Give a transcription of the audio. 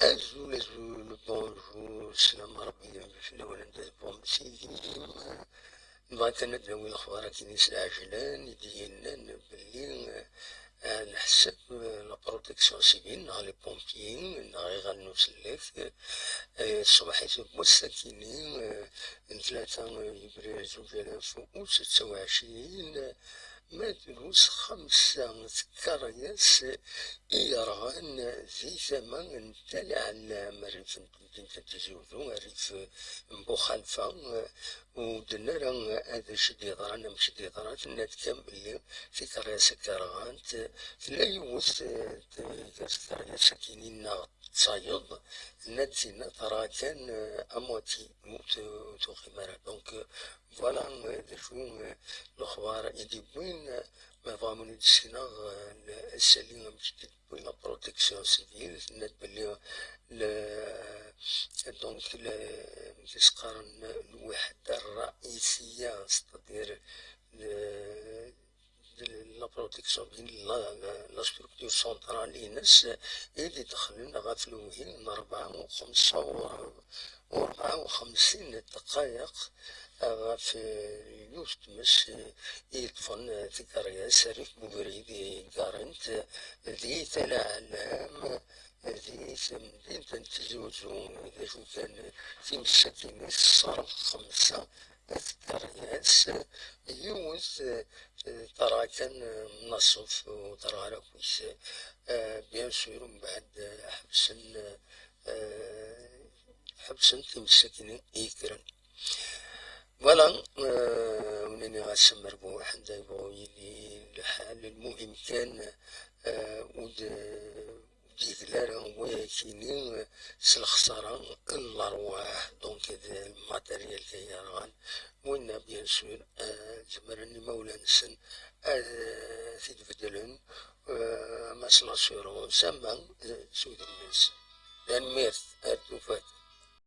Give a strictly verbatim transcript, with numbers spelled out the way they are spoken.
Azul, azul, bonjour, sslam Rebbi fell-awen, anda tebɣum sidi. Nebɣa kan ad d-nawi lexbar akken s lɛejlan i d-yennan belli, eh, nḥesseb, eh, la protection civile neɣ les pompiers neɣ iɣallen n usellek, eh, ṣṣbeḥ-is n wass-akini, eh, n tlata, eh, yebrir zuǧ alaf u setta u ɛecrin, ma drus xemsa tkeryas i yerɣan di tama n Tala Ɛellam, rrif n temdint n Tizi Uzzu, rrif n Buxalfa, ur d-nnan ara acu i d-yeḍran, amek i d-yeḍra, tenna-d kan belli tikeryas akka rɣant, tella yiwet, eh, tkeryas akkin-nneɣ d tayeḍ, tenna-d tinna terɣa kan, eh, à moitié, ur t-, ur tuɣim ara. Donc, eh, voilà, eh, d acu, eh, lexbar i d-yewwin, eh, ma bɣam ur d-ssineɣ, eh, ass-agi amek i d-tewwi la protection civile, tenna-d belli le, donc, le, amek i s-qqaren, lwiḥda rraisiya, c'est-à-dire le, de la protection civile, la, la, la structure centrale-ines, i d-idexlen ɣef lewhi n rebɛa u xemsa u rebɛa u xemsin ddqayeq ɣef, eh, yiwet tmes, eh, i yeṭṭfen, eh, tikeryas rrif n ubrid i ggarent, eh, di Tala Ɛellam, eh, di temdint n Tizi Uzzu, d acu kan, eh, times akkin i tesserɣ xemsa tkeryas, eh, yiwet, eh, eh, terɣa kan, eh, mennaṣef, ur terɣa ara akk-is. Eh, bien sûr, mbeɛd, eh, ḥebsen, eh, ḥebsen times akkin i yekkren. Voilà, eh, ur nniɣ-as merbuḥ, anda yebɣu yili lḥal, lmuhim kan, eh, ur d-, ur d-yegla ara wayakini, eh, s lexsara n lerwaḥ, donc d lmatéryel kan yerɣan, winna, bien sûr, eh, zemren imawlan-nsen ad, eh, t-id-beddlen, eh, ama s l'assurance, ama, eh, s udem-nsen. Tanemmirt, ar tufat.